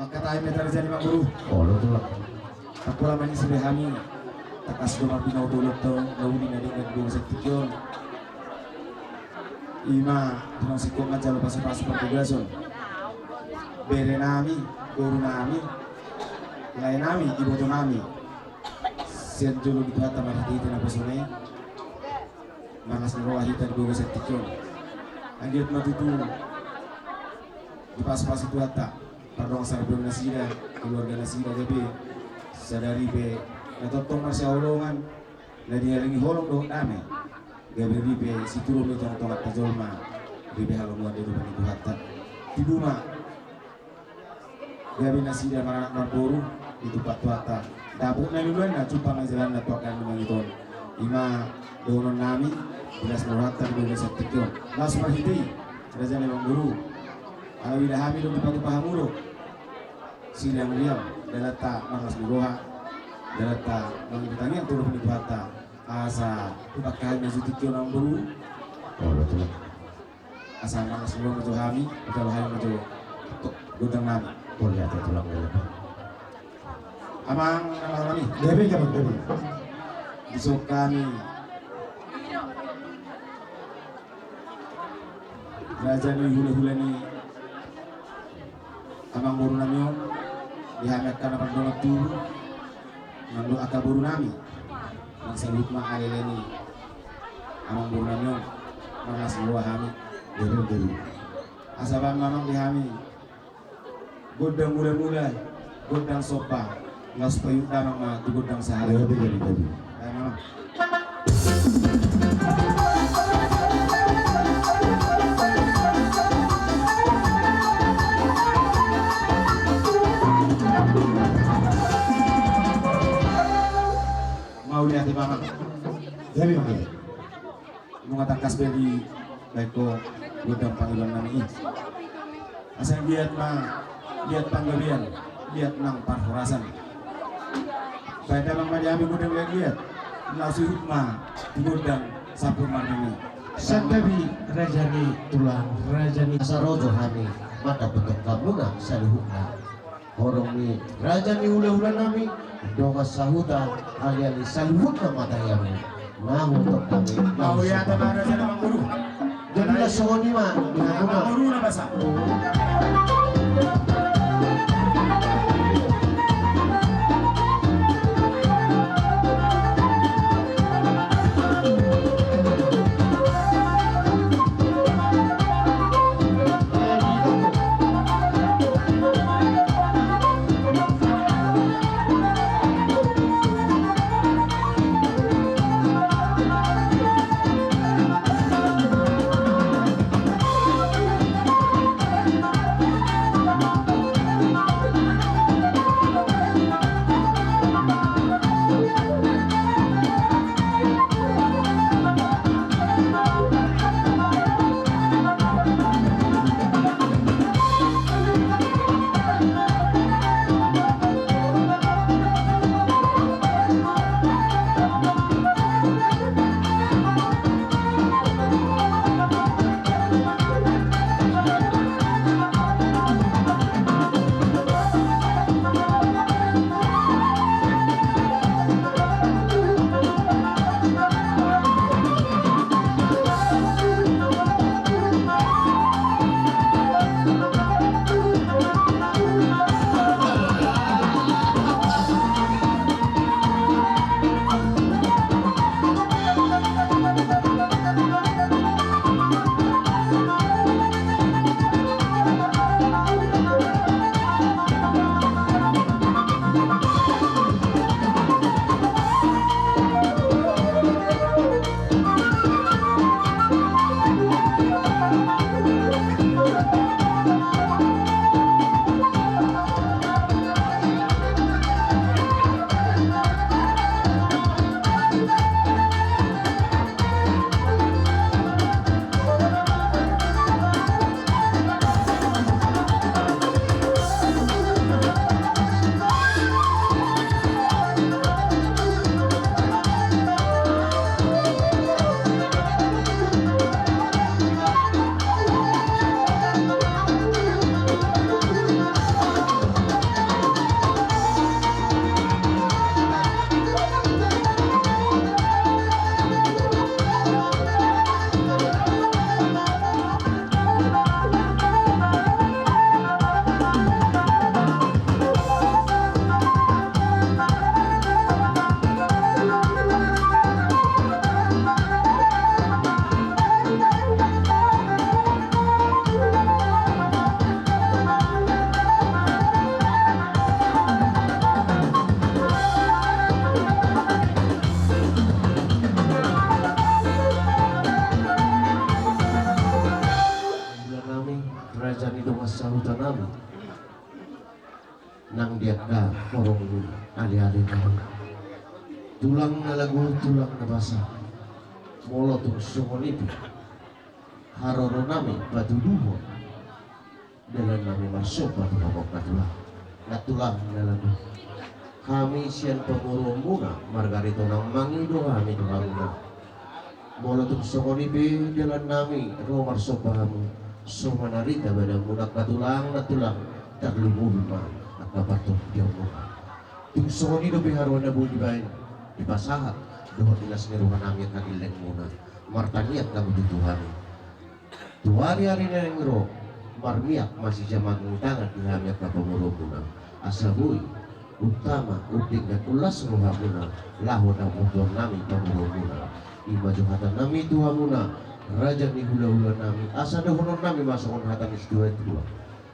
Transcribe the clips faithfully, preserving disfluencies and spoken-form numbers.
Angka tahi ma tarjadi ma guru. Olo tulang. Tapula manisi be hami. Tangkas do marbinoto loto na uli na denggan di bagasan tingki on. Ima, tulang singkop manjalo pasu-pasu partugason. Bere nami, boru nami, lae nami, iboto nami. Sian jolo di Tuhanta marhite-hite na pasune. Marlas ni roha hita di bagasan tingki on. Anggiat ma tutu dipasu-pasu Tuhanta pardongan saripeon nasida, keluarga nasida gabe sadari pe na tongtong marsihaholongan, na dihalangi holong dohot dame, gabe ripe situru di tonga-tonga jolma, ripe halomoan di adopan ni Tuhanta. Tibu ma gabe nasida maranak marboru, ditumpak Tuhanta. Dapot na niuluanna, jumpang na jalanna tu angka na mangiton. Ima dohonon nami, di las ni rohanta di bagasan tingki on. Laos marhite i, raja ni amang boru. Ala huida hami do dipatupa hamu do. Siriang-riang, dalanta marlas ni roha, dalanta mangido tangiang tu adopan ni Tuhanta. Asa tupa hami maju tingki on amang boru. Olo tulang. Asa marlas ni roha ma jo hami, asa hami ma jo gondang nami. Olo tulang. Amang, amang nami. Gabe, gabe, gabe. Dison hami. Raja ni hula-hula ni amang boru nami on, di hami angka na pardongan tubu, nang dohot angka boru nami, nang saluhut ma ale-ale ni amang boru nami on, marlas ni roha hami. Gabe, gabe. Asa baen ma amang di hami gondang mula-mula, gondang somba, laos paihut damang ma tu gondang sahali. Gabe, gabe, gabe. Baen ma amang. Mauliate ma amang. Gabe, gabe. Nunga tangkas be dibaen ho gondang pangidoan nami i. Asa liat ma, liat panggabean, liat nang parhorasan. Baen damang ma di hami gondang liat-liat, laos ihut ma di gondang sampur marnini. Santabi raja ni tulang, raja ni. Asa ro jo hami mandapothon hamuna saluhutna. Horong ni raja ni hula-hula nami, dongan sahuta, ale-ale saluhutna ma tahi hamu. Nahu tong nami. Mauliate ma raja ni amang boru. Jadi na songon i ma di hamuna. Amang boru na basa. nang di angka horong ni aleale nami. Tulang na lagu, tulang na basa. Molo tung songon i pe haroro nami patuduhon dalan nami marsomba tu hamu angka tulang. Nantulang na lagu, hami sian pamoruonmuna marga Aritonang mangido hami tu hamuna. Molo tung songon i pe dalan nami ro marsomba hamu, so manarita badanmuna angka tulang, nantulang, tarlumobi ma angka partondianmuna. Tung songon i dope haroa na boi dibaen, dipasahat dohot di las ni roha nami angka gellengmuna. Martangiang hamu tutu hami. Tu ari-ari na naeng ro, marmiak ma sijamaon ni tangan di hami angka pamoruonmuna. Asa boi, untama, unding dohot las rohamuna, laho na umbotoan nami pamoruonmuna. I ma jo hata nami tu hamuna, raja ni hula-hula nami, asa dohonon nami ma songon hata ni situa-tua.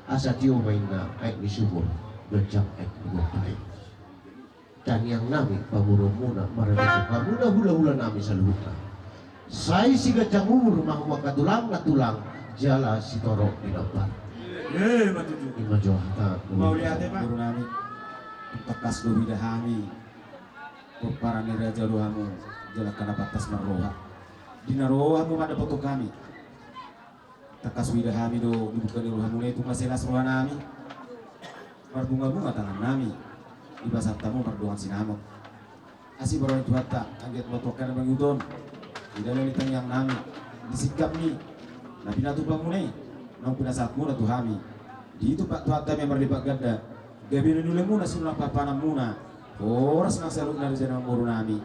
Asa tio ma inna aek ni sumur, ganjang aek ni gompae. Tangiang nami pamoruonmuna, marhadomuhon hamuna hula-hula nami saluhutna. Sai siganjang umur ma hamu angka tulang, nantulang, jala sitorop pinompar. Eh, ma tutu. I ma jo hata. Mauliate ma. Boru nami. Tangkas do huida hami pomparan ni raja do hamu, jala angka na pantas marroha. Di na ro hamu mandapothon hami. Tangkas huida hami do di buka ni rohamuna i, tung sai las roha nami. Marbunga-bunga tangan nami, dipasahat hamu mardongan sinamot. Asi ma roha ni Tuhanta, anggiat ma tu angka na mangihuthon. Di dalan ni tangiang nami, di singkap ni na pinatupamuna i, naung pinasahatmuna tu hami. Ditumpak Tuhanta ma i marlipat ganda. Gabe na niulemuna, sinulang pahanpahananmuna. Horas nang saluhutna raja nami, boru nami.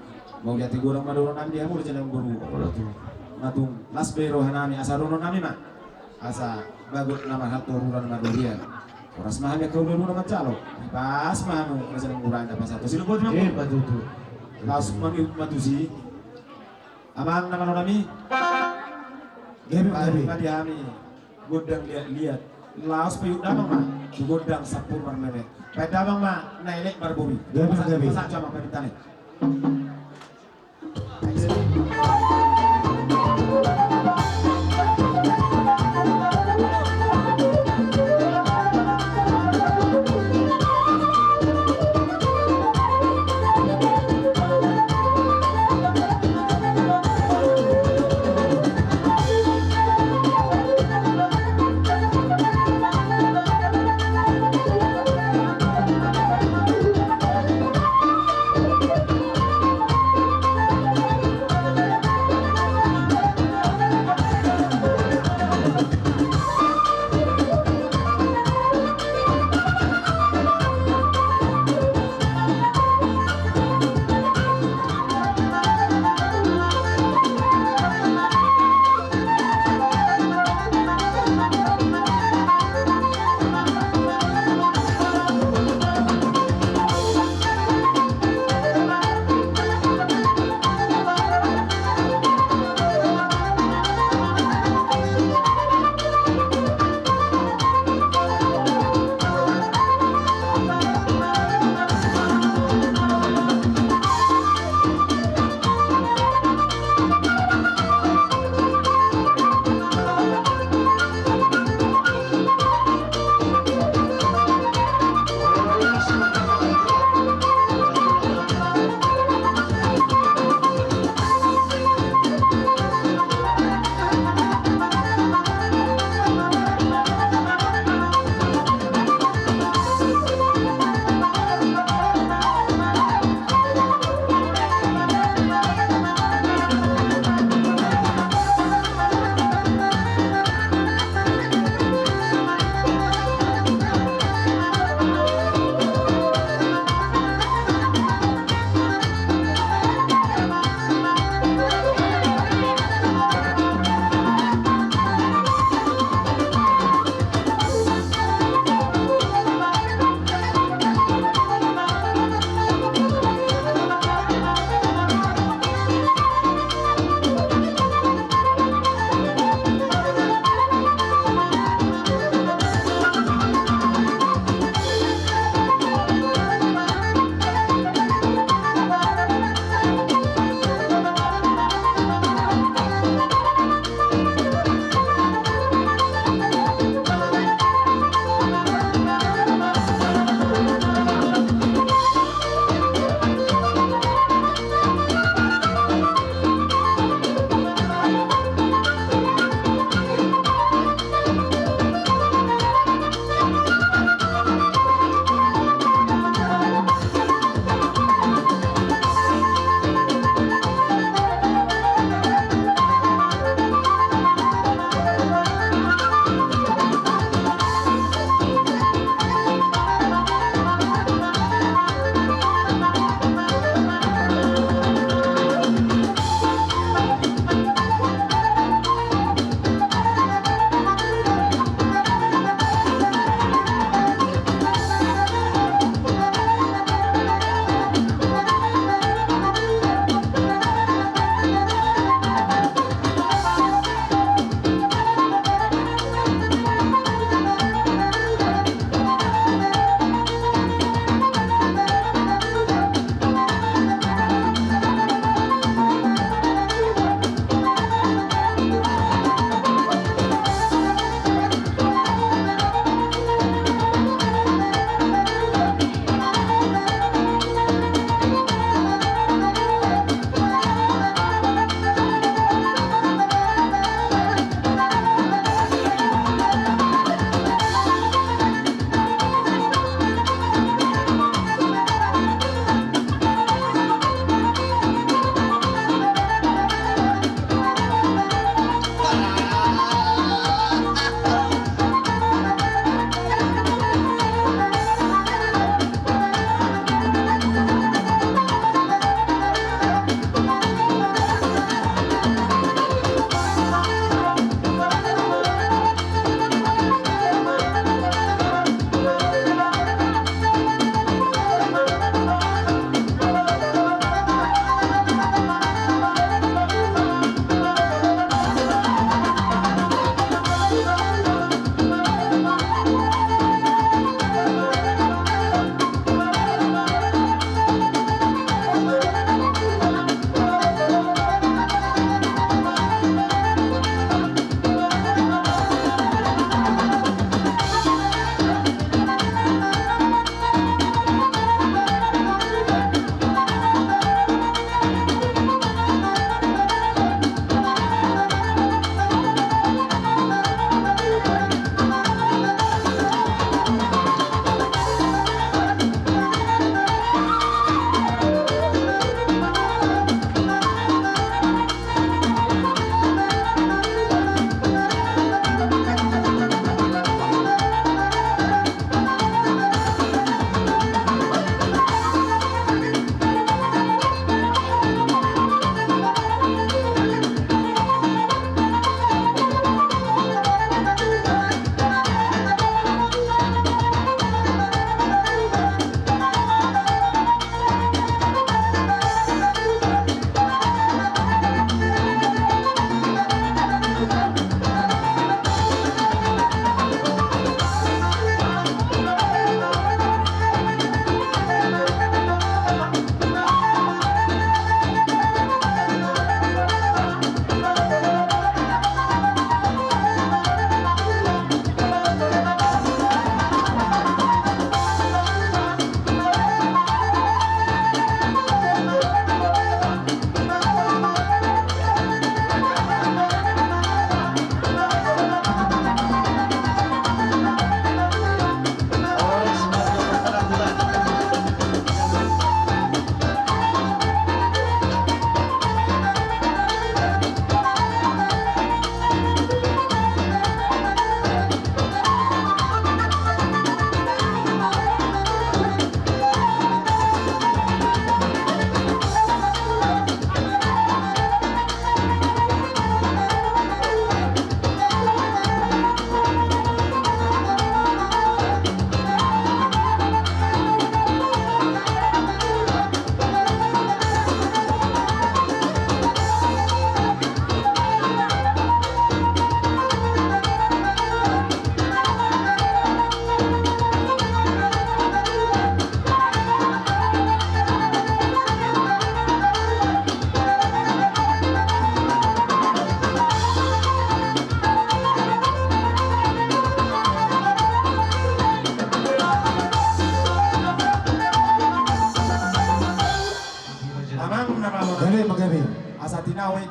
Mauliate godang ma dohonon nami di hamu raja nami, boru. Olo tutu. Matung las be roha nami, asa dohonon nami ma. Asa bagot na marhalto, rura na marroria. Horas ma hami angka hula-hula na manjalo. Pas ma hamu raja nami, boru, asa pasahat. Silop boti ma. Eh, ma tutu. Laos mangihut ma tusi. Amang na malo nami. Gabe, gabe. Padi hami. Gondang liat-liat. Laos paihut damang ma tu gondang sampur marmeme. Paihut damang ma na elek marboru. Gabe, gabe. Pasahat jo amang pamintana i.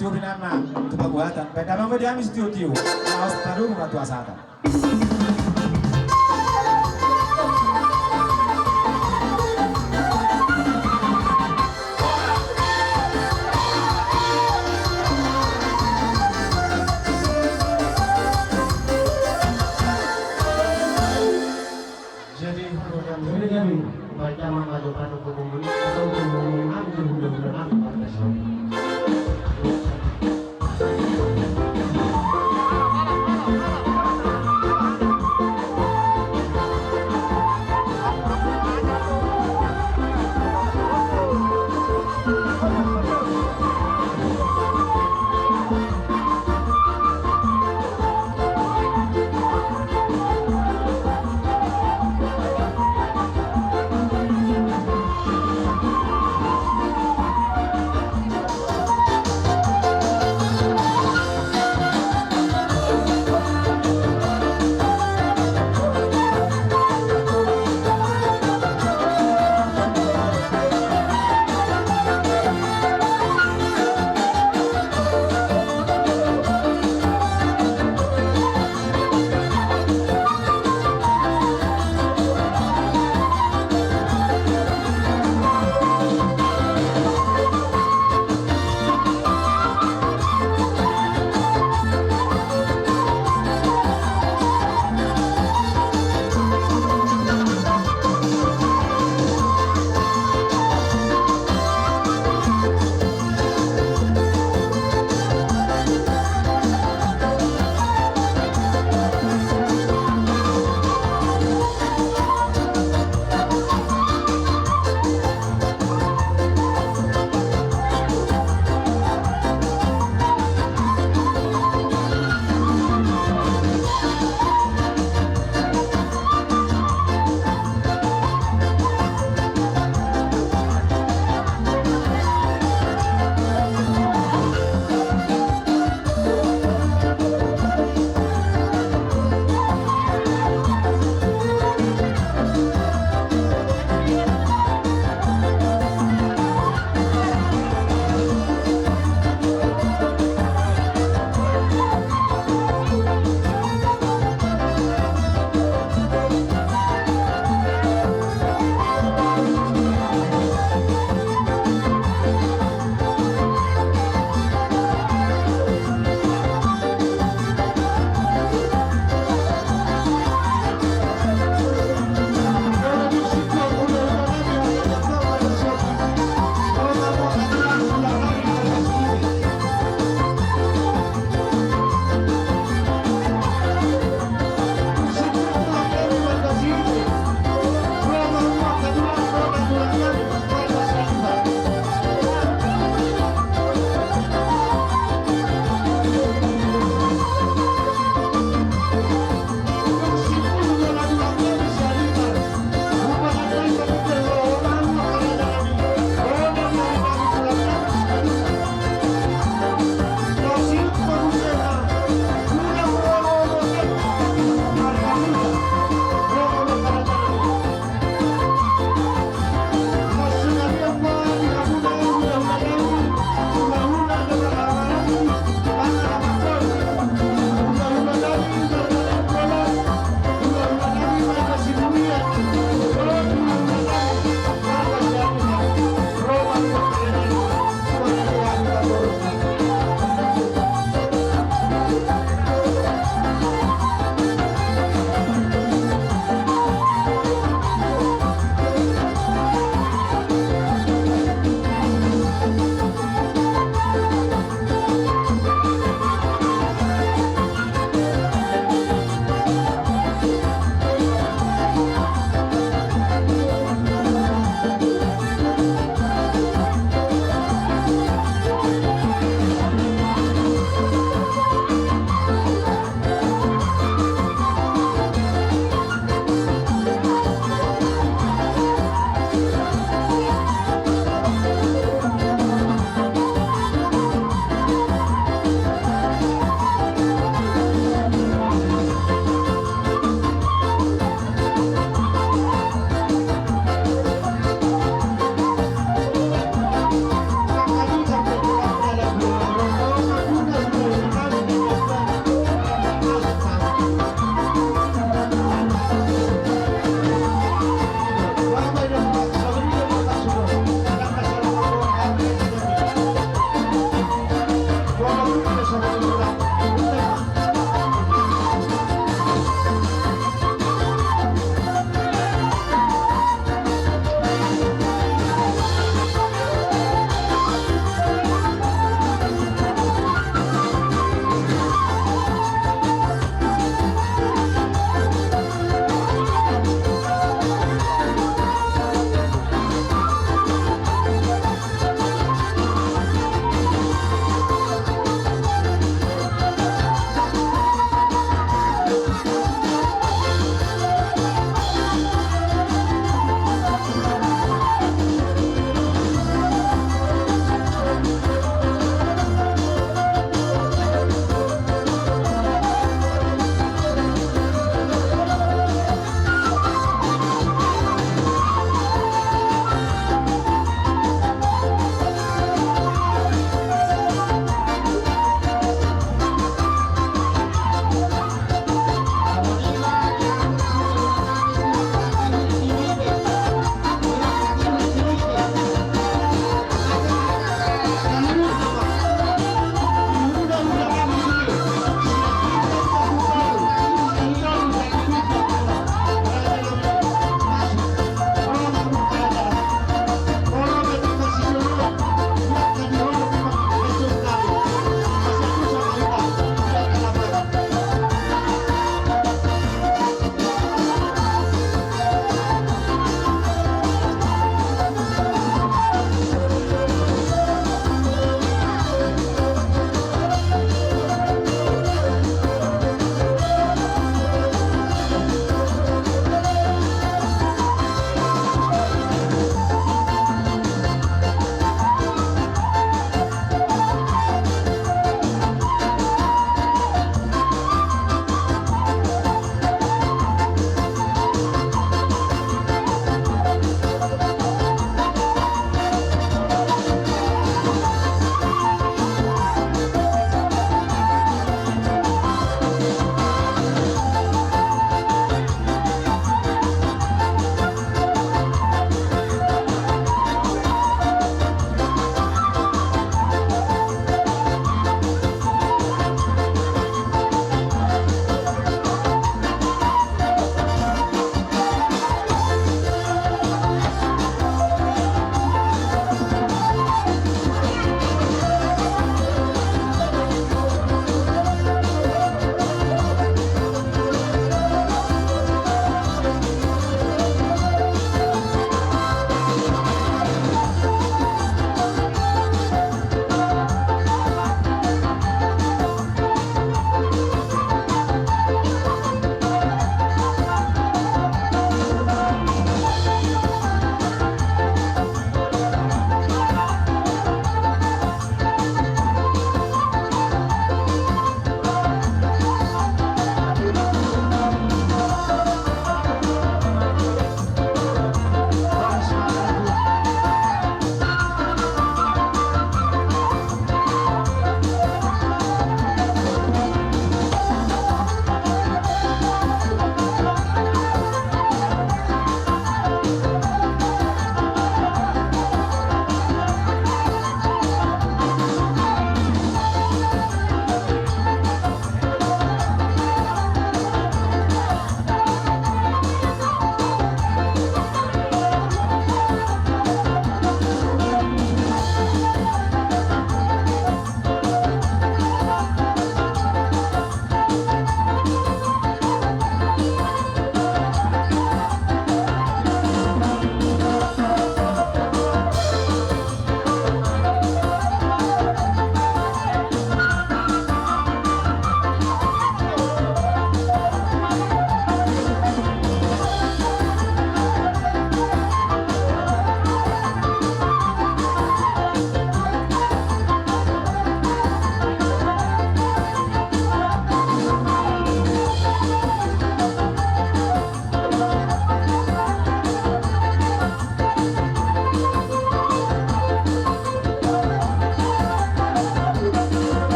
Tubinanna tu pabuhatan, baen damang ma di hami sitio-tio, laos padomu ma tu hasahatan. Jadi, jadi, jadi, baca mangkajo panu kumuni, atau kumuni, ambil hula-hula, ambil batas.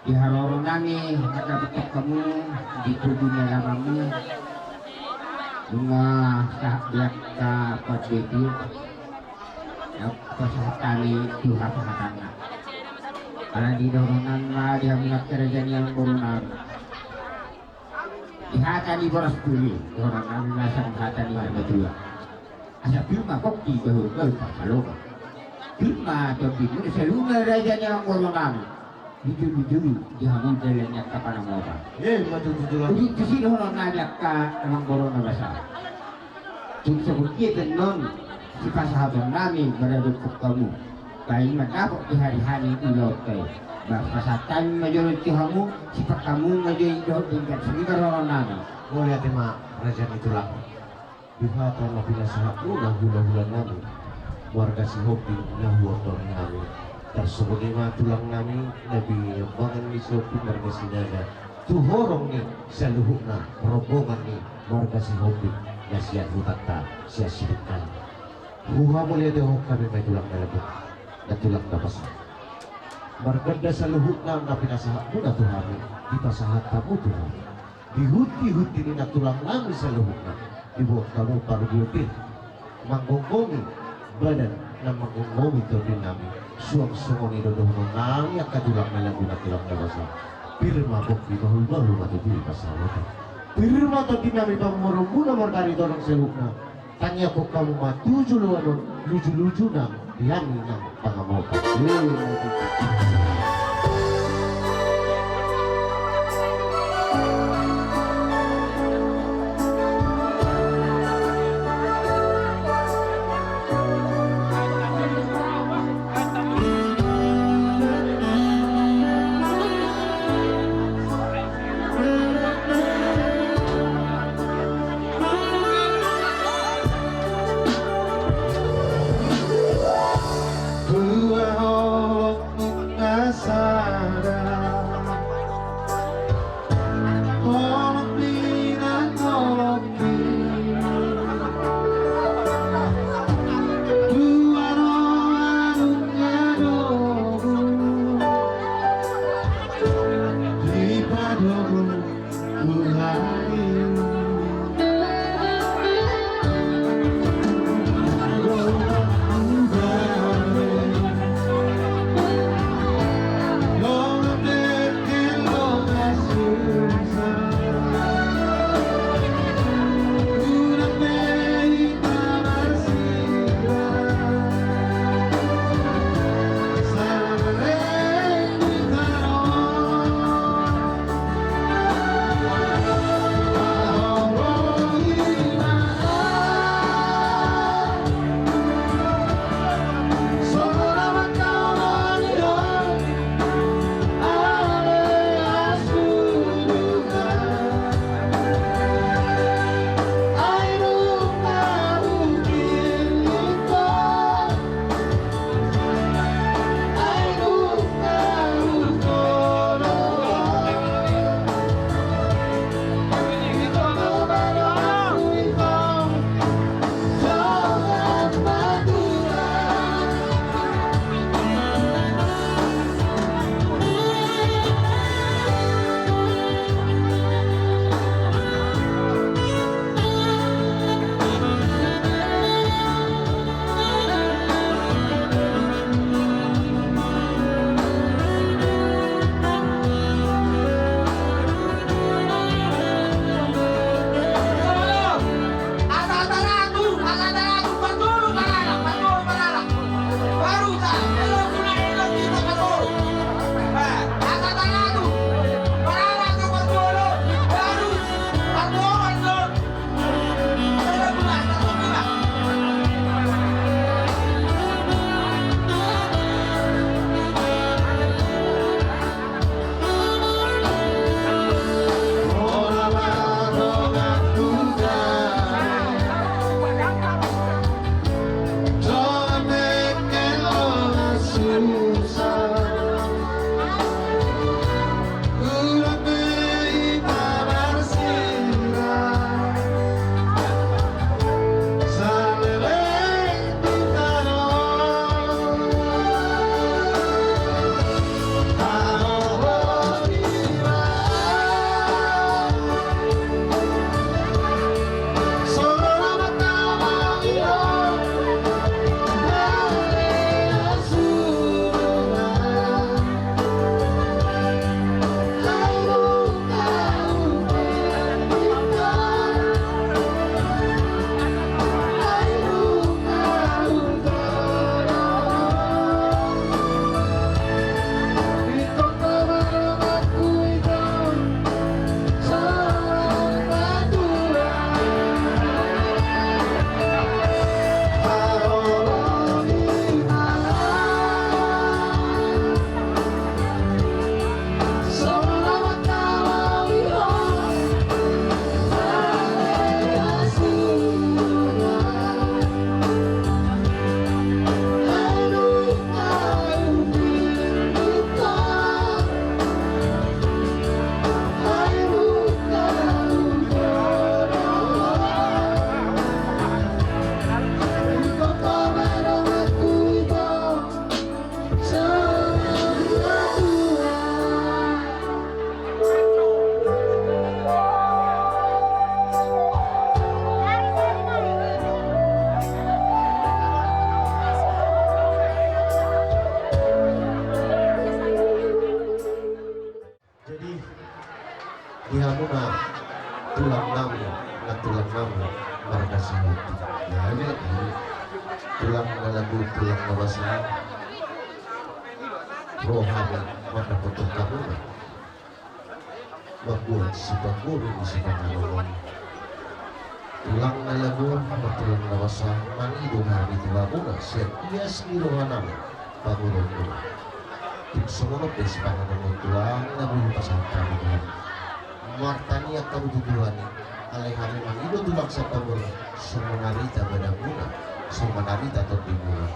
Di haroro nami, mangkatai hamu di tugu ni alamanmu. Nunga sahat di angka pandita, na pasahat hami tu hapasahatanna. Ala ni dohonon ma di hamu angka raja ni amangboru nami. Di hata ni boras tuli, dohonon nami ma sian hata ni marga tua. Asa pir ma pongki bahulbahul pansalongan. Pir ma tondimuna saluhutna raja ni amangboru nami. Di jolojolo di hamu dalan ni angka pangomoan. Ima tutu tulang. Ujung tusi dohonon nami angka amangboru na basa. Tung songon dia pe annon sipasahaton nami maradophon hamu. Paima dapot di ari hami ulaonta i. Ba pasahat hami ma jolo tu hamu, sipasahat hamu ma jolo i dohot denggan, songon i ma dohonon nami. Mauliate ma raja ni tulang. Di hata na pinasahatmuna hulahula nami, marga Sihombing na huondor nami. Tarsongon i ma tulang nami, na biniambangan ni Sihombing marga Sinaga. Tu horong ni saluhutna rombongan ni marga Sihombing na sian hutanta, sian Sidikalang. Huhamauliatehon hami ma i tulang na lambok, na tulang na basa. Marganda saluhutna na pinasahatmuna tu hami, dipasahat hamu tu hami. Di hunti-hunti ni nantulang nami saluhutna, diboan hamu parbue pir manggomgomi badan na manggomgomi tondi nami. Suang songon i do dohonon nami angka tulang na lambok, tulang na basa. Pir ma pongki, bahulbahul ma tutu pansalongan. Pir ma tondi nami, pamoruonmuna marga Haritorang saluhutna. Tangiangkon hamu ma tu joloan on luju-luju nang di hami nang pangamotan. Di hamuna tulang nami, na tulang nami marga Sihombing. Jadi tulang na lagu, tulang na basa, roha ma mandapothon hamuna mambuat sipangolu ni sipanganon on. Tulang na lagu, tulang na basa, mangido hami tu hamuna sian ias ni roha nami, pangoloan muna. Tung songon on pe sipanganon on tulang na boi pasahat hami tu hamu. Martangiang hamu tu Tuhan i, alai hami mangido tulang sian pangoloan, so manarita badan muna, so manarita tondi muna.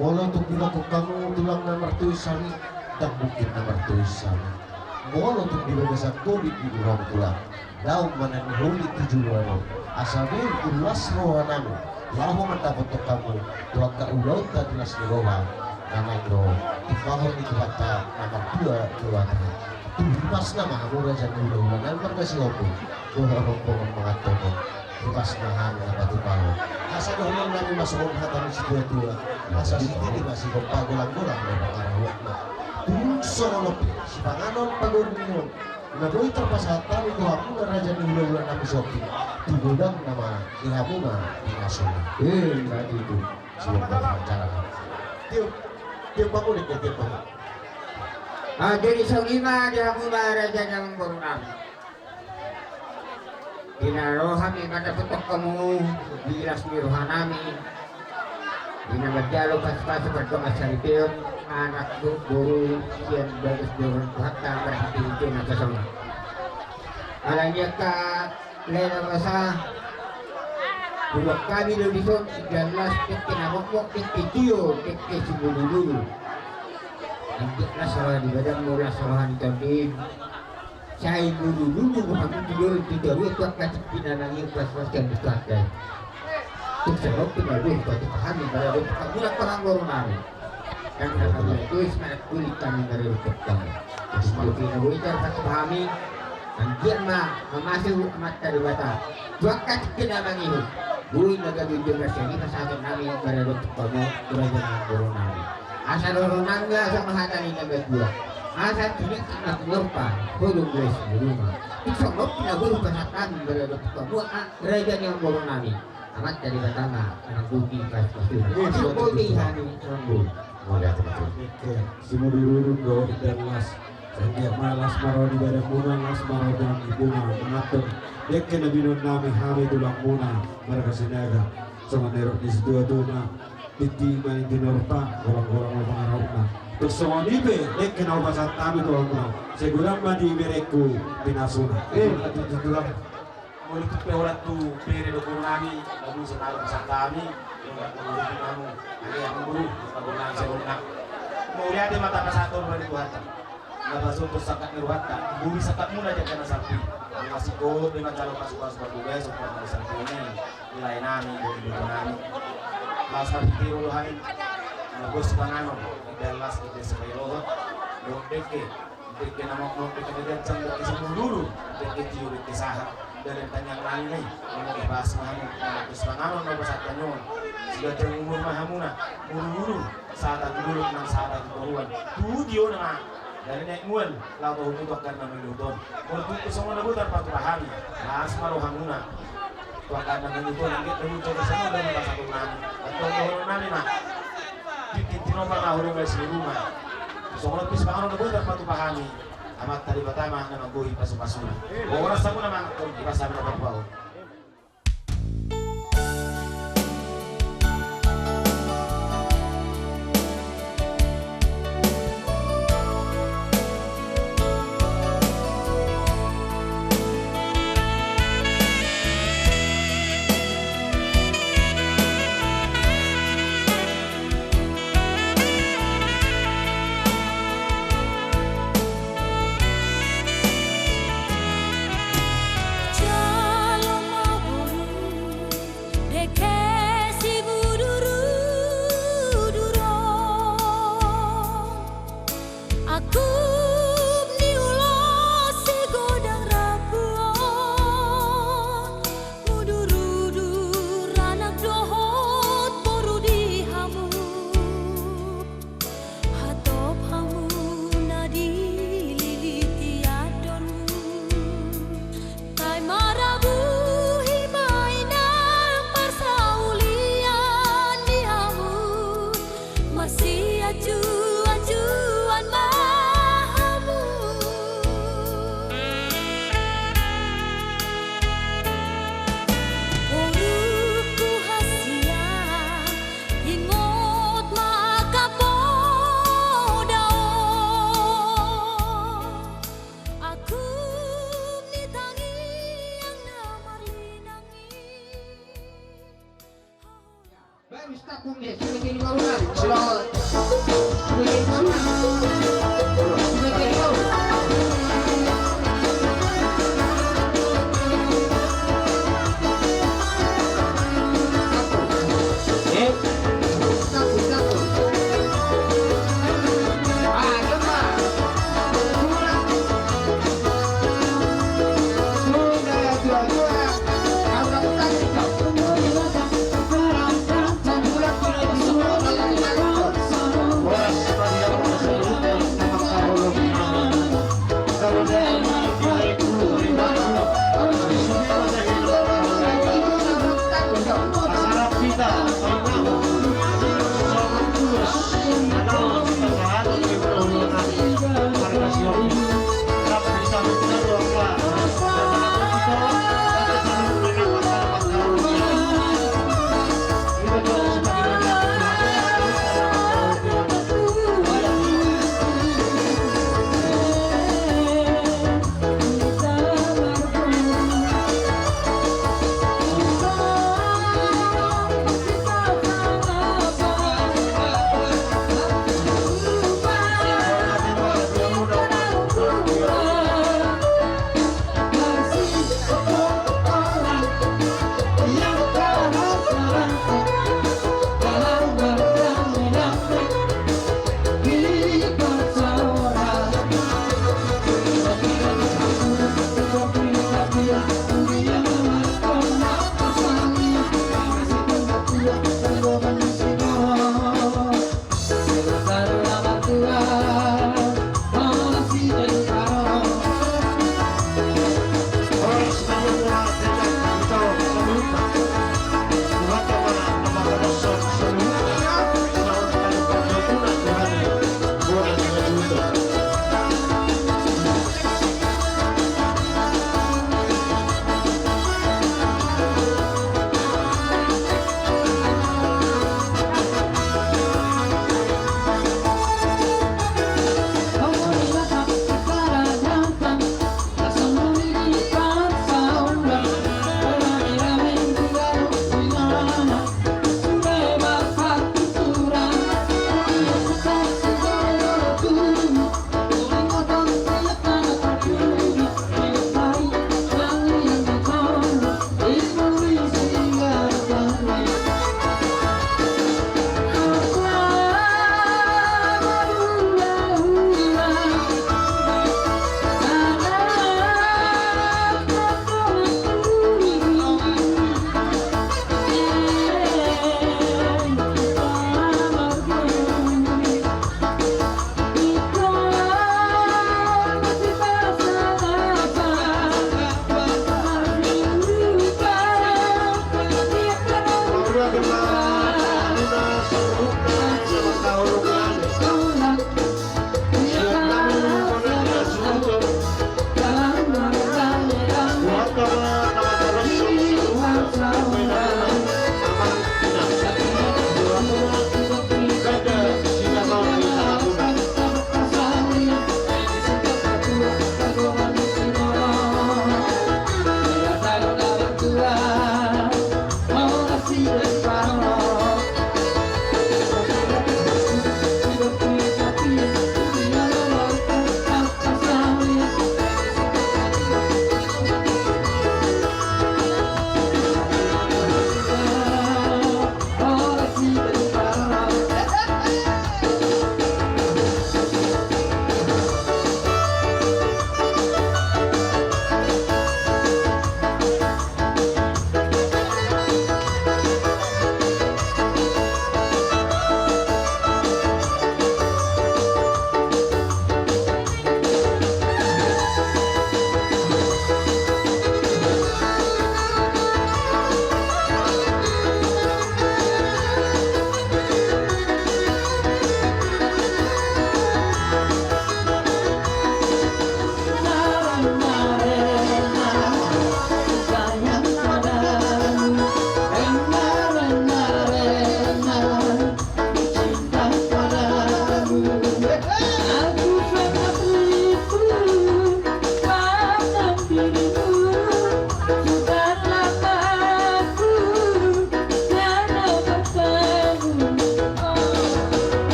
Molo tung didok hamu tulang na martois hami, ndang mungkin na martois hami. Molo tung di bagasan godang di roham tulang, dao ma na niholi tu joloan on. Asa boi las roha nami laho mandapothon hamu tu angka ulaonta di las ni roha, na naeng ro tu pahor ni Tuhanta na martua Debata. Tu hipasna ma hamu raja ni hulahula nami marga Sihombing, dohot rombongan pangantonon. Hipasna hami na patupahon. Asa dohonon nami ma songon hata ni situatua, asa sititi ma sigompa, golanggolang ma pangarahutna. Tung songon on pe sipanganon pagoringon na boi tarpasahat hami tu hamuna raja ni hulahula nami Sihombing, tu godangna ma di hamuna pinasuna. Emma tutu. Songon on ma jalan. Tiop, tiop pangudek, tiop pangudek. Ah, jadi songon i ma di hamuna raja ni amangboru nami. Di na ro hami mandapothon hamu di las ni roha nami, di na manjalo pasupasu pardongan saripeon, anak, boru sian bagas joro ni Tuhanta marhite-hite na sonang. Alani i angka lae na basa, hudok hami do dison, idalas dengke na mokmok, dengke tio, dengke simudududu. Anggiat las roha ni badanmu, las roha ni tondim. Sai lulu-lulu do hamu tu jolo tu jabue tu angka tingki na nangihon pasupasu sian Tuhanta i. Tung songon on pe na boi hupatupa hami maradophon hamuna panganggoro nami. Ndang na hami na tois manangkulit hami maradophon hamu. Tung songon on pe na boi tarpatupa hami. Anggiat ma mamasu Amanta Debata tu angka tingki na nangihon. Boi na gabe jolma sian i pasahaton nami maradophon hamu tu raja ni amangboru nami. Asa dohonon nami ma songon hata ni na matua. Asa tinitip ma tu Norpa, holong do i siboruma. Tung songon on pe na boi hupasahat hami maradophon hamu, raja ni amangboru nami. Amanta Debata ma na manggohi pasupasuna. Mauliate ma tutu. Mauliate ma tutu. Simudurudur do indahan las. Sai anggiat ma las ma roha ni badanmuna, las ma roha ni tonggimuna manganhon dengke na binoan nami hami tulangmuna marga Sinaga. Songon nidok ni situatua ma, tintin ma inti ni Norpa, golanggolang ma pangarahutna. Tung songon i pe dengke na hupasahat hami tu hamuna, sai godang ma di berengku pinasuna. Emma tutu tulang. Molo tung pe holan tu bere dohot boru nami, lagu sonari pasahat hami. Molo tung hamu, ale amangboru, pagonang sabolna. Mauliate ma tapasahat tu Tuhanta. Na pasombu sangkap ni rohanta, boi sangkapmuna di angka na salpu i. Anggo singkop pe manjalo pasupasu parbagason, parbagason ni lae nami dohot iboto nami. Laos marhite i do hami, na boi sipanganon, indahan las, indahan sipaoloan, dohot dengke, dengke na mokmok, dengke na ganjang, dengke simudurudur, dengke tio, dengke sahat. Dalan tangiang nami ma i, molo dipas ma hamu, na boi sipanganon na hupasahat hami on. Sai ganjang umur ma hamuna, mudurudur, sahat tu dolok nang sahat tu toruan. Tu tiona ma. Dalan na aek mual, laho pahompung tu angka na mangihut on. Molo tung pe songon na boi tarpatupa hami, las ma rohamuna. Tu angka na mangihut on, anggiat na boi jala songon na boi pasahaton nami. Antong dohonon nami ma. Tintin tinopa ma holong ni siboruma. Songon on pe sipanganon na boi tarpatupa hami, Amanta Debata ma na manggohi pasupasuna. Horas hamuna ma, antong dipas hami na patupaon. Jalo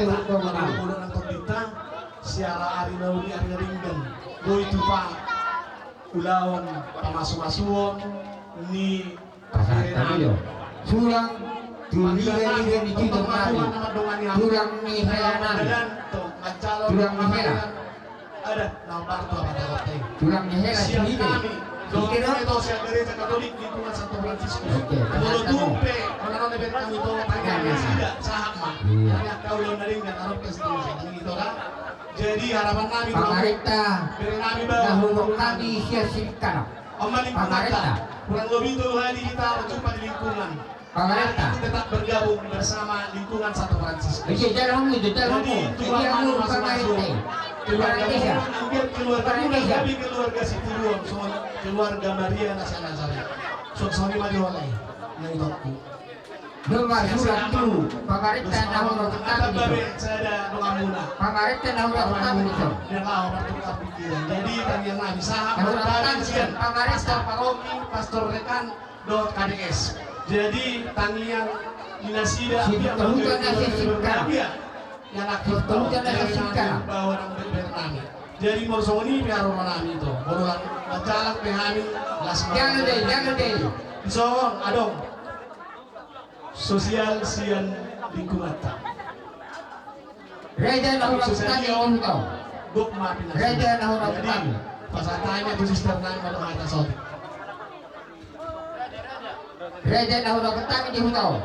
Molo nang tondinta, siala ari na uli ari na denggan, boi tupa ulaon pamasumasuon ni pasahat nami. Tulang tu liga-liga ni Tulang nami, tulang ni hela nami, tulang ni hela. Ada na partua pada kota ini. Tulang ni hela siap sendiri. Kami doa itu siap gereja Katolik lingkungan Santo Franciscus. Oke, molo tumpe, molo nang bere kami to, tanya nasida, sahat ma. Iya. Tanya kau yang dari nggak taruh ke situ, siapa ini to, kan? Jadi harapan kami, pamarenta, bere nami bawa na hurang kami sia singkara. Pamarenta. Kurang lebih tolu hari kita berjumpa di lingkungan. Pamarenta. Tetap bergabung bersama lingkungan Santo Franciscus. Iya, jalo hamu, jalo hamu. Jadi, Tuhan mau masuk-masuk. Keluarga, keluarga, keluarga Situruon, keluarga Maria Nazaret. Songon i ma di holan. Nah, itu aku. Nomor surat tu pamarenta na hurang kami. Pamarenta na hurang kami. Jadi, tadi yang nami sahat, pamarenta, pamarenta, pastor paroki, pastor rekan, dohot K D S. Jadi tangiang ni nasida, si pia huta na singkara. Jadi molo songon i pe haroro nami tu, molo manjalang pe hami, las. Jalo dei, jalo dei. Songon adong sosial sian lingkunganta. Raja na hurang kami, on kau. Raja na hurang kami. Pasahat hami tu sister nami, molo hata sotik. Raja na hurang kami di huta on.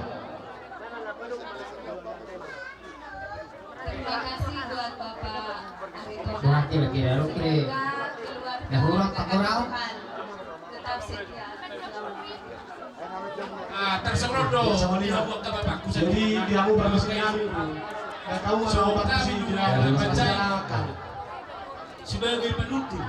Terima kasih buat Bapak Aritonang. Semoga keluarga, na hurang, tetap setia. Ah, terserah do. Jadi, di hamu bagus ni ami. Sebagai penutup.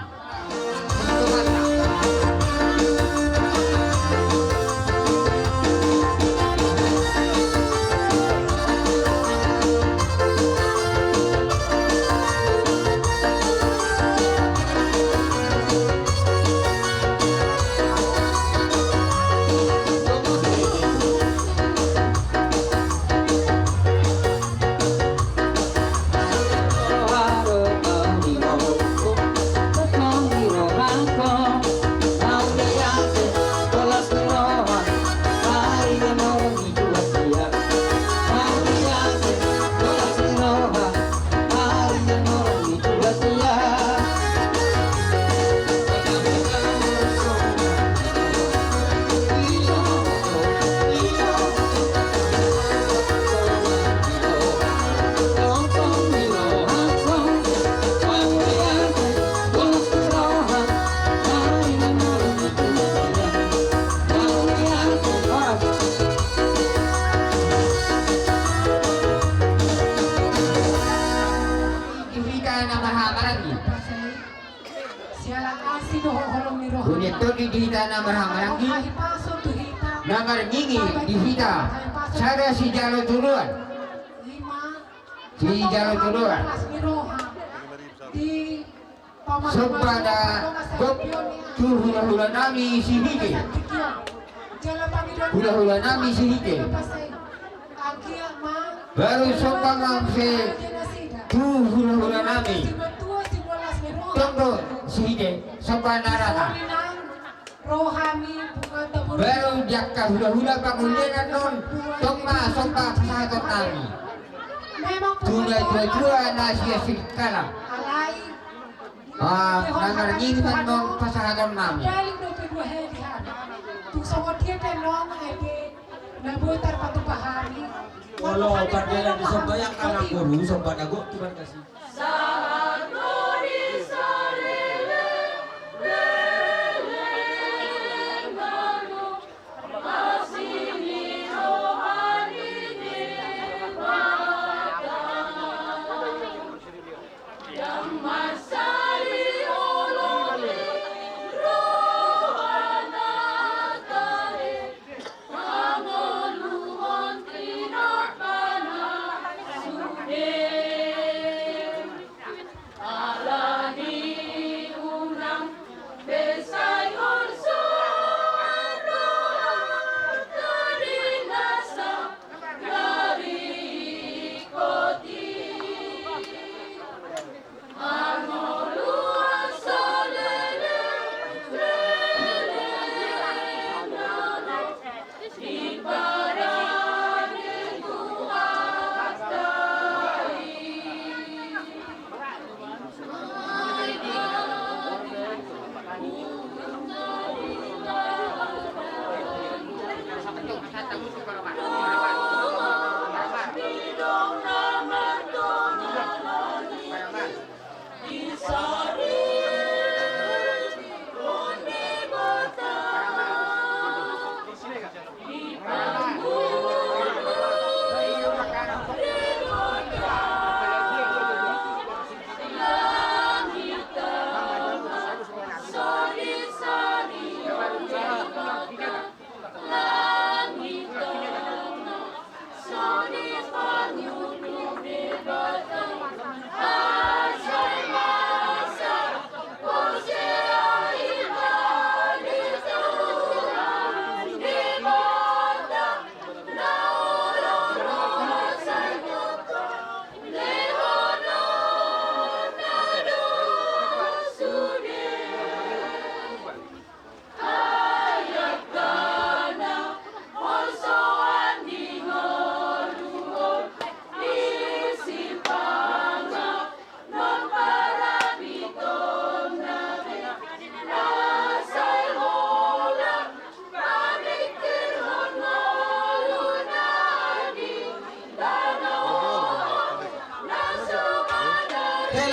Di hita na marhahamaranggi. Siala asi dohot holong ni roha. Bunian tondi di hita na marhahamaranggi. Hahipason tu hita. Na marngingi di hita. Sada sijalo toruan. Sijalo toruan. Di Somba na gok tu hulahula nami Sihite. Hulahula nami Sihite. Baru somba ma muse tu hulahula nami. Tong do Sihite, somba na rata. Baru di angka hulahula pangulienan on, tong ma somba pasahaton nami. Tu natuatua na sian singkara. Ah, na marngingi ma annon pasahaton nami. Olo, pardalan di somba i angka na boru, somba na gok tu marga Sihite.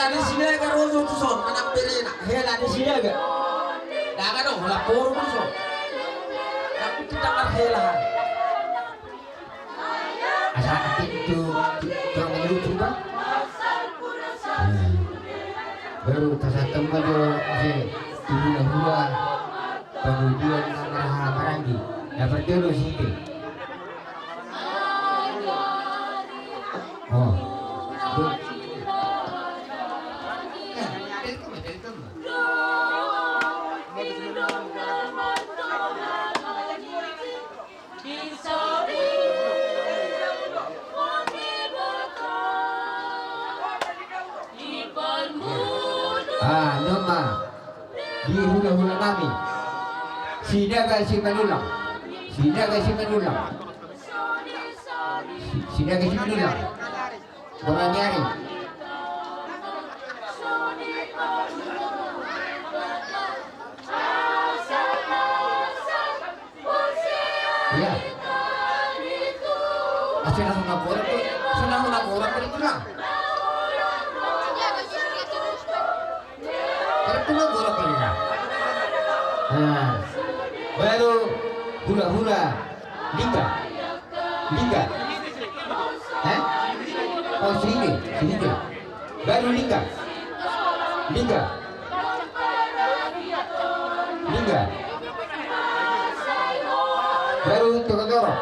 Hela ni Sinaga ro jo tuson, manang berena. Hela ni Sinaga. Dang adong, hela poru tuson. Tapi kita marhela. Asa atik tu, tu, tu, tu, tu, tu, tu. Baru tasatam ma jo, je, tu hula-hula. Kemudian na marhaha maranggi. Na parjolo site. Oh. Ah, nama. Di hula-hula nami. Sinaga Simanullang. Sinaga Simanullang. Si-, Sinaga Simanullang. Bonganiari. Iya. Ah, sonang hona borat tu, sonang hona borat tu, Tulang. Borat tu, Tulang, borat tu, Tulang. Nah, baru hula-hula Lingga. Lingga. Eh? Oh, sini, sini. Baru Lingga. Lingga. Lingga. Baru Togotoro.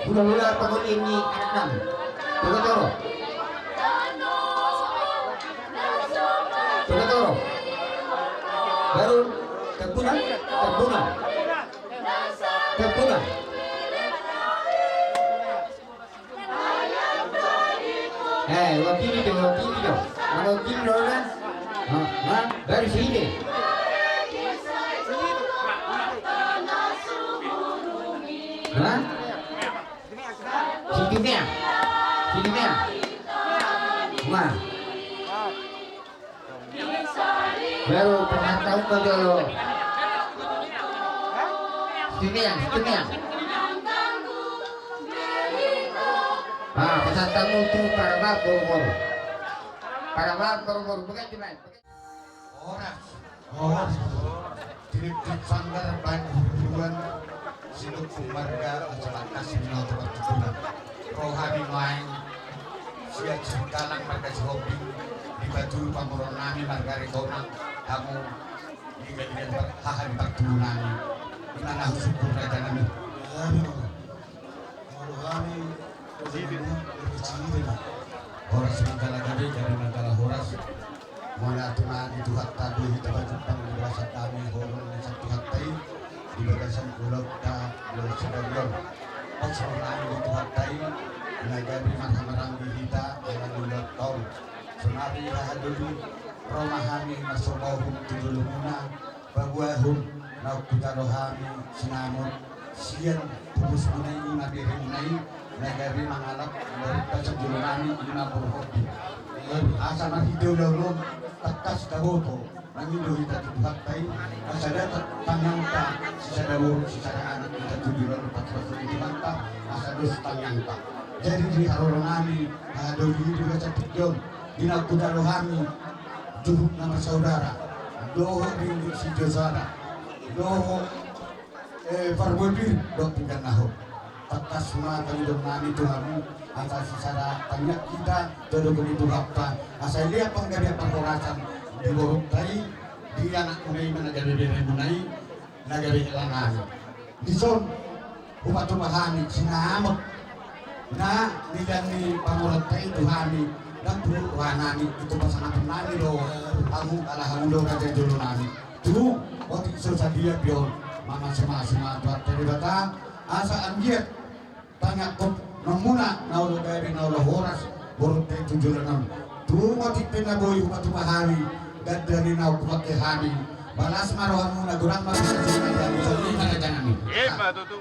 Hula-hula pangoli ni anak nami. Togotoro. Togotoro. Baru Tambunan. Tambunan. Tambunan. Eh, wakili do, wakili do. Mana wakili do, kan? Hah? Hah? Baru sini. Hah? Sini, Mea. Sini, Mea. Wah. Baru pernah tahu kau jolo. Sini ya, sini ya. Ah, pesan tamu tu para bab boru-boru. Para bab boru-boru, begitu, Mas. Horas. Horas. Trip-trip sanggar baen huruan. Siluk marga asa bakas sinaoto partuturan. Roha ni maeng. Sian Singkalang marga Sihombing, dipatudu pamoruon nami marga Ritonang, hamu di galingan haha ni partubu nami, di mana husungkun raja nami. Horas manjala gabe, gabe manjala horas. Mauliate ma di Tuhanta, boi hita pajumpang di bagasan hami horong ni sian Tuhanta i, di bagasan ulaonta di sadari on. Pasahat nami di Tuhanta i, na gabe marhamaranggi hita ala ni ulaonta on. Sonari haha doli, ro ma hami marsobaohon tu jolomuna, paboahon naung hutalo hami sinamot sian pupusmuna i, ima beremuna i, na gabe mangalap boruta sian jolo nami, ima boru Hombing. Asa marhite ulaon on tangkas taboto mangido hita tu Tuhanta i, asa dapat tangiangta sisada boru sisada anak hita tu joloan on, pasu-pasu ni Tuhanta asa dos tangiangta. Jadi di haroro nami haha doli, di bagasan tingki on, di naung hutalo hami juhut na marsaudara dohot ringgit sijosada dohot, eh, parbue pir dohot pinggan na hot. Tangkas ma pangidoan nami tu hamu, asa sisada tangiang hita tu adopan ni Tuhanta, asa dilehon panggabean parhorasan di borunta i, di anakmuna i, ima na gabe beremuna i, na gabe hela nami. Dison hupatupa hami sinamot na nidaon ni pamoruonta i tu hami, nang tu roha nami, itu pasangapan nami do hamu, ala hamu do raja jolo nami. Tung otik so sadia pe on, mamasu-masu ma tu Amanta Debata asa anggiat tangiangkonmuna na olo gabe na olo horas borunta i tu joloan on. Tung otik pe na boi hupatupa hami ganda ni naung hupangke hami, balas ma rohamuna, godang ma binasunami, songon i ma raja nami. Ima tutu.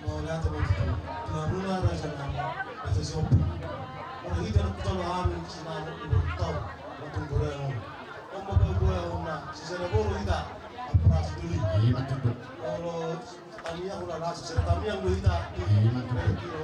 Mauliate ma tutu. Tumangihon raja nami, raja Sihombing. Molo hita na hutalo hami sinamot di borunta on, matung godang on. On ma paboahon na sisada boru hita, amparasi doli. Ima tutu. Molo tangiang, ulaon sisada tangiang do hita. Ima tutu.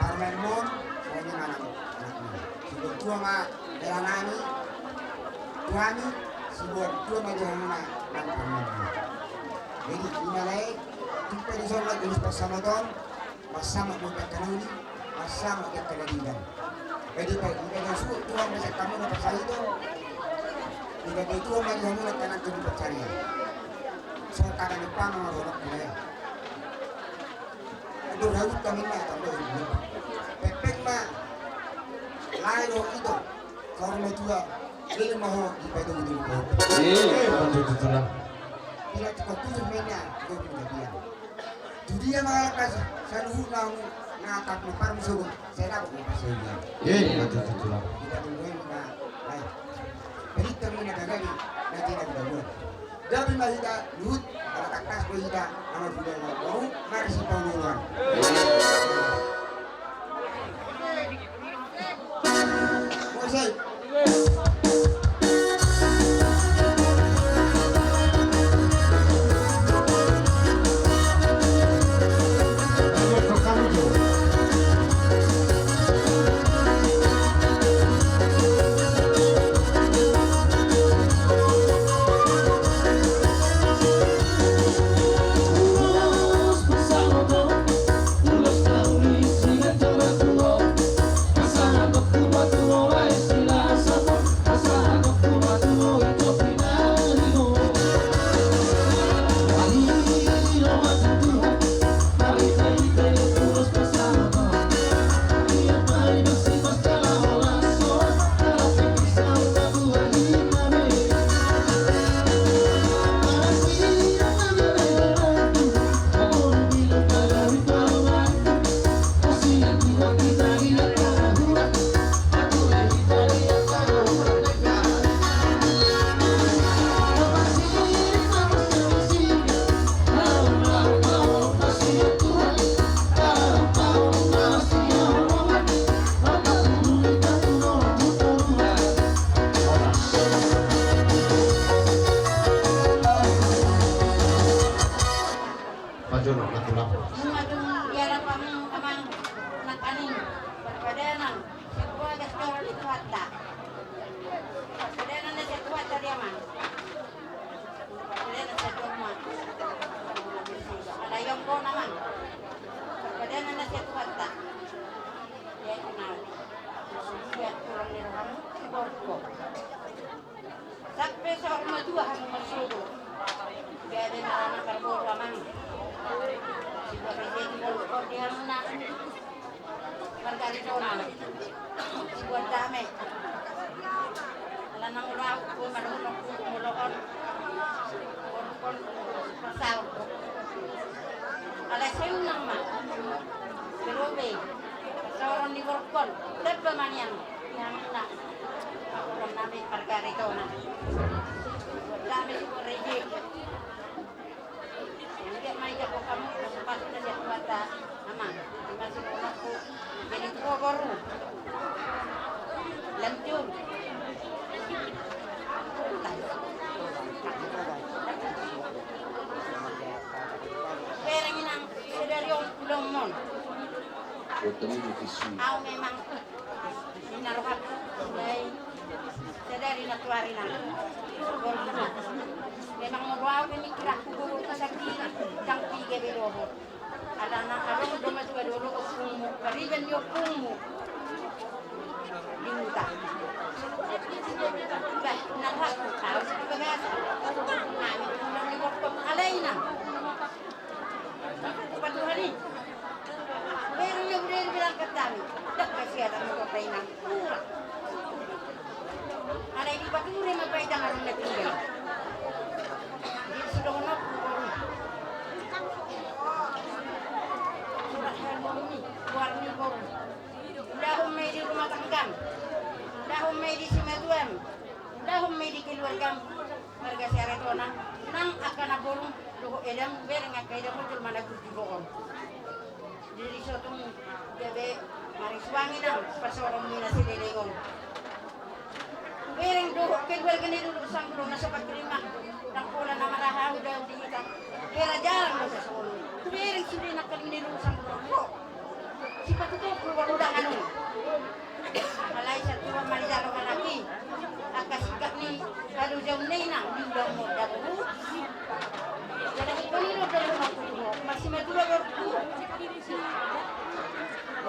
Parumaenmon, songon i ma nang anakmon. Siboan tua ma hela nami, tuami, siboan tua ma di hamuna nang parumaenmon. Jadi, ima lae, tung pe dison lae, ulos pansamotan, marsamot ma di angka na uli, marsamot di angka na denggan. Jadi, pe, ida na suhut Tuhan ma sian hamuna pansamotan, ida pe Tuhan ma di hamuna angka na uli pansarian. Songon hata ni amang ma rohakku lae. Andor hahut hami ma tamba hahut. Pengpeng ma lae dohot ito, saur matua, leleng ma ho di patogu-togu ho. Eh, betul, betul lah. Bila tukang tujuh mainnya, dia punya dia. Tu dia ma angka saluhutna hamu na tangkas parmusogon, sai dapot ma parsaulian. Eh, betul, betul lah. Di patogu ho ma lae. Pelita muna tagadi, na tidak dibabuan. Gabe ma hita luhut, ala tangkas do hita, ala budaya na bau, mari sipauluan. Musik. Pajonok na tulang. Nunga dung dialap hamu amang nangkaning, parpadanan sian bagas joro ni Tuhanta. Parpadanan na sian Tuhanta di amang. Parpadanan sian joro ma. Ala i on do amang. Parpadanan na sian Tuhanta. Ia i na. Ia tulang ni rohamu, borko. Sampe saur matua hamu marsogot. Gabe ma anak parboru amang. Sibuat rejeki borukon di hamuna. Margaritona. Sibuat dame. Ala nang ulaon, ue marhonok tu moloon. Borukon saur. Ala seunang ma. Serobe. Saoron ni borukon. Tebba manian. Di hamuna. Parboruon nami margaritona. Dame sibuat rejeki. Anggiat ma ijangkon hamu na so pasu na sian Tuhanta, amang. Ima sidohononku. Jadi tu ho boru. Lanjut. Bereng inang sadari on ulaonmon. Au memang Ninna rohangku, mulai sadari na tuari nang. Memang molo au pe mikirangku, gogo sandiri, ndang piga be dohot. Alana adong do matua do ompungmu, pariban ni ompungmu di huta. Bah, ninna rohangku, au si di bagasan. Nami do mulak ni borukon, alai inang. Patuhan i. Baru ia udah dibilang ke kami. Dak kasih ada motor painang. Ada di batu udah mapai jangan rumah tinggal. Di sidohononku boru. Surat hal boru ni, luar ni boru. Undahon ma i di rumah tanggam. Undahon ma i di simatuam. Undahon ma i di keluargam. Marga Siaritona, nang angka namborum dohot edam, hubereng angka edam on jolma na gurjulu on. Jadi so tung gabe marisuang inang pasoronmuna sileleng on. Hubereng dohot keluarga ni Luluk Sanggulo na so pangkirim, ndang pola na maraha au di hita. Hera jarang do sasolo. Hubereng sude nangkaning ni Luluk Sanggulo. Ho. Sipatutu Paludangan on. Alai satua ma dijalo halak i. Angka singkat ni halujaon na inang di ulaon on da boru. Jadi ingkon i do jolo ma tutu ho. Marsimatua boruku.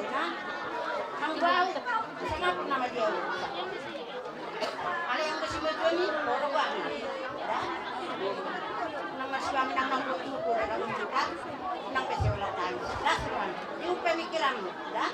Inang. Nang bau. Sangap nama dia. Alai angka simatua ni, ora bang. Da. Nang marsimatua nang nang boru. Nang bese olah tangis. Da, suan. Di pemikiran. Da.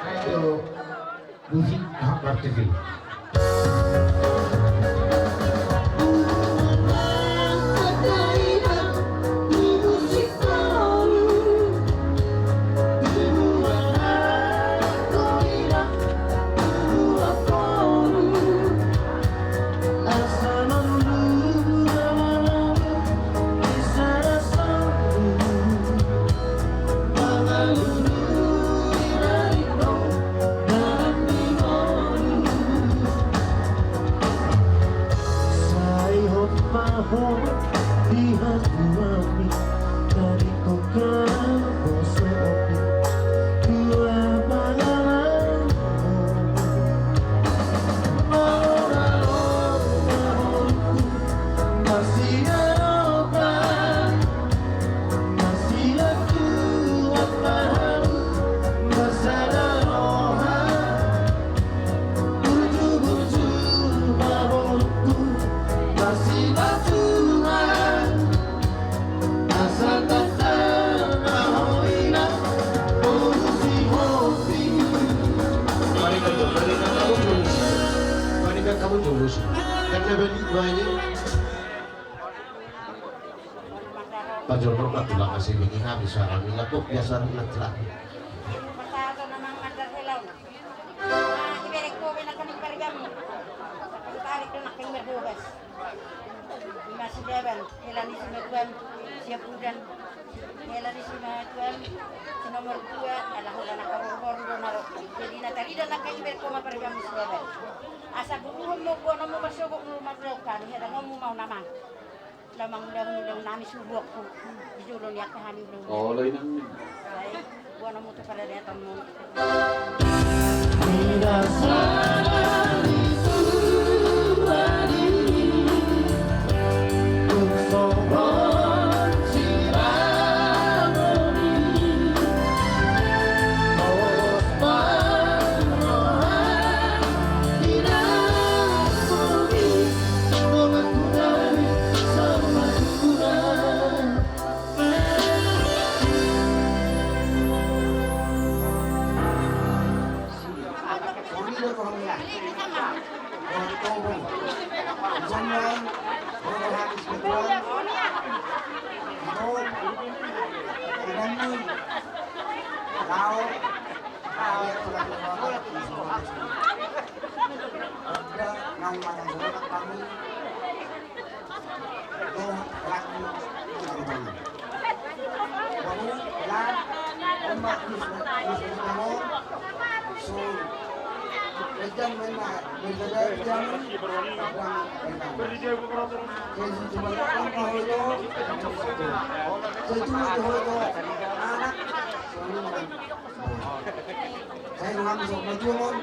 Ayo. Musik Hambar T V. Pajolo ma tulang asi bini hami suara mi lapok biasa na telah. Pasahaton amang mandar helaon. Nah, iberek ko be nangkin paribanmu. Sampai tarik do nangkin berbogas. Ima si Daban, hela ni simatuam, siap udan. Hela ni simatuam, si nomor dua, ala holan angka boru-boru do na ro. Jadi na tarida nangkin iberek ko ma paribanmu si Daban. Asa guruhon mo, buanonmu marsogok nulu mardaun hami, hela nonmu ma on amang. Lamang ulaon ulaon nami suruakku. Di jolo ni angka hami ulaon. Olo inang. Buana mutu pada datang mu. Sai nunga so matua mon.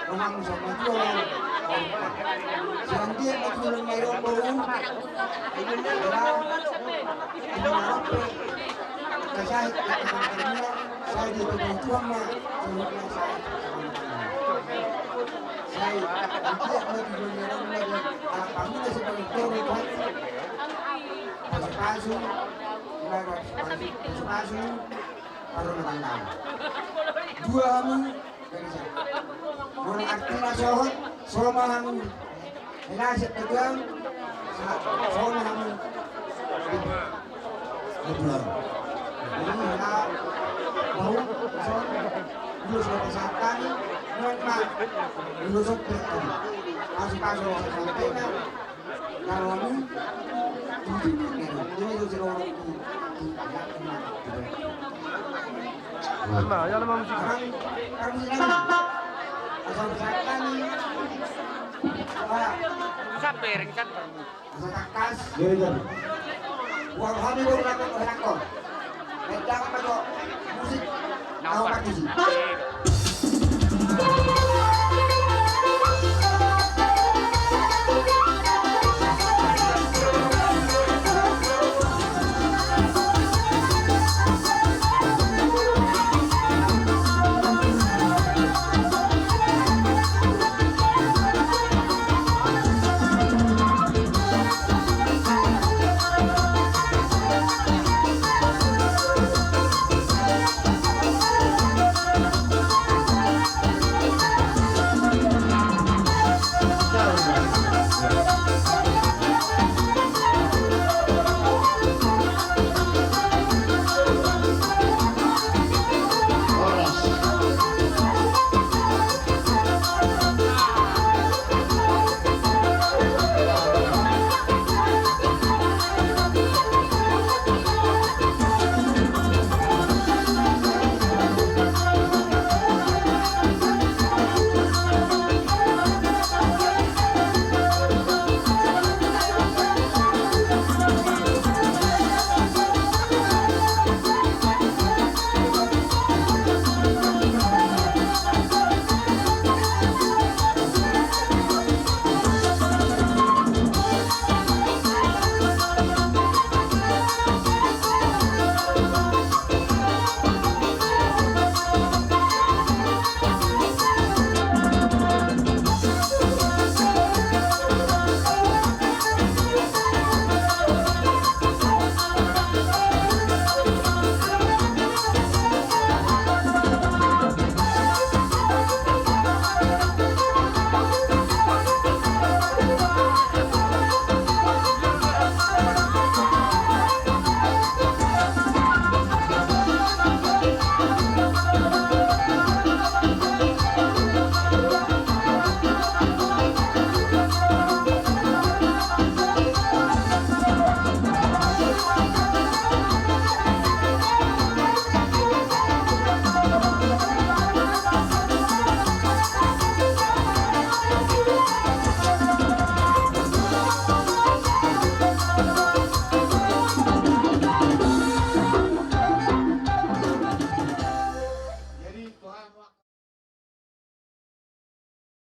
Nunga so matua mon. Sian dia matua mon mai on boru. Kasai kasai dia matua ma. Sai dia matua mon. Pamina sebagai pasu-pasu. Pasu-pasu. Parrumah tangga. Dua hamu. Molo artina sohot, so ma hamu. Hela siap dagang, so ma hamu. Dua. Jadi hela bau, so, dua so pasahat kami. Nuaeng ma. Nah, ya nama musik. Sampai ring sampai. Asa tangkas. Iya, iya. Buang hami baru lakon, lakon. Jangan pakai musik. Nah, tahu apa? Partisi.